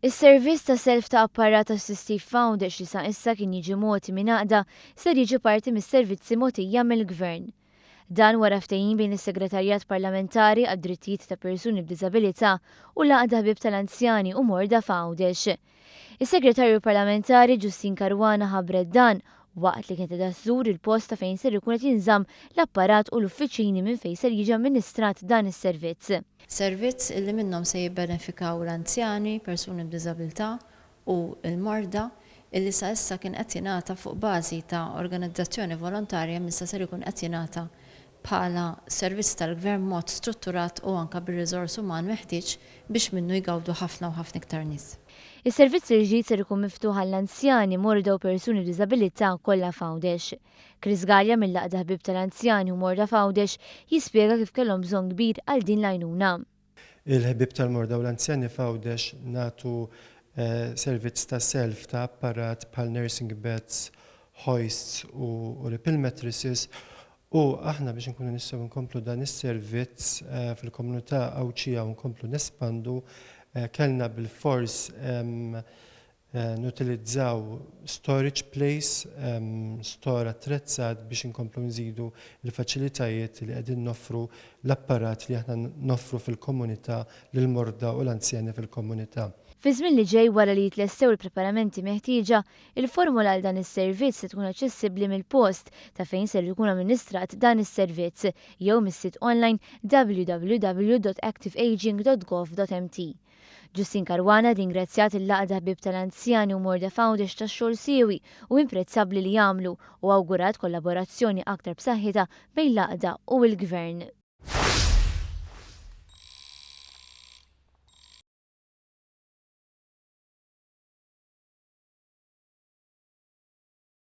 Is-servizz ta' self ta' apparat assistiv f'Għawdex li sa issa kien jiġi mogħti minn għaqda ser jiġi parti mis-servizzi mogħtija mill-Gvern. Dan wara ftehim bejn is-Segretarjat Parlamentari għad-Drittijiet ta' Persuni b'Diżabilità u l-Għaqda Ħbieb tal-Anzjani u Morda f'Għawdex. Is-Segretarju Parlamentari Justyne Caruana ħabbret dan waqt li kienet qiegħda żżur il-post ta' fejn ser ikun qed jinżamm l-apparat u l-uffiċini minn fejn ser jiġi amministrat dan is-servizz. Servizz illi minnhom se jibbenefikaw l-anzjani, persuni b'diżabilità u l-morda, illi sa issa kien qed jingħata fuq bażi ta' organizzazzjoni volontarja imma issa ser ikun qed jingħata bħala servizz tal-Gvern b'mod strutturat u anke bir-riżors uman meħtieġ biex minnu jgawdu ħafna u ħafna iktar nies. Is-servizz il-ġdid ser ikun miftuħ għall-anzjani, morda u persuni b'diżabilità kollha f'Għawdex. Chris Galea mill-Għaqda Ħbieb tal-Anzjani u Morda f'Għawdex jispjega kif kellhom bżonn kbir għal din l-għajnuna. Il-Ħbieb tal-Morda u l-Anzjani f'Għawdex nagħtu servizz ta' self ta' apparat bħal nursing beds, hoists u ripple mattresses u aħna biex inkunu nistgħu nkomplu dan is-servizz fil-komunità Għawdxija u nkomplu nespandu kellna bilfors nutilizzaw storage place, store attrezzat biex inkomplu nżidu l-faċilitajiet li qegħdin noffru l-apparat li aħna noffru fil-komunità lill-morda u l-anzjani fil-komunità. Fiż-żmien li ġej wara li jitlestew il-preparamenti meħtieġa, il-formola għal dan is-servizz se tkun aċċessibbli mill-post ta' fejn ser ikun amministrat dan is-servizz jew mis-sit online www.activeageing.gov.mt. Justyne Caruana rringrazzjat il-Għaqda Ħbieb tal-Anzjani u Morda f'Għawdex tax-xogħol siewi u imprezzabbli li jagħmlu u awgurat kollaborazzjoni aktar b'saħħitha bejn l-għaqda u l-Gvern.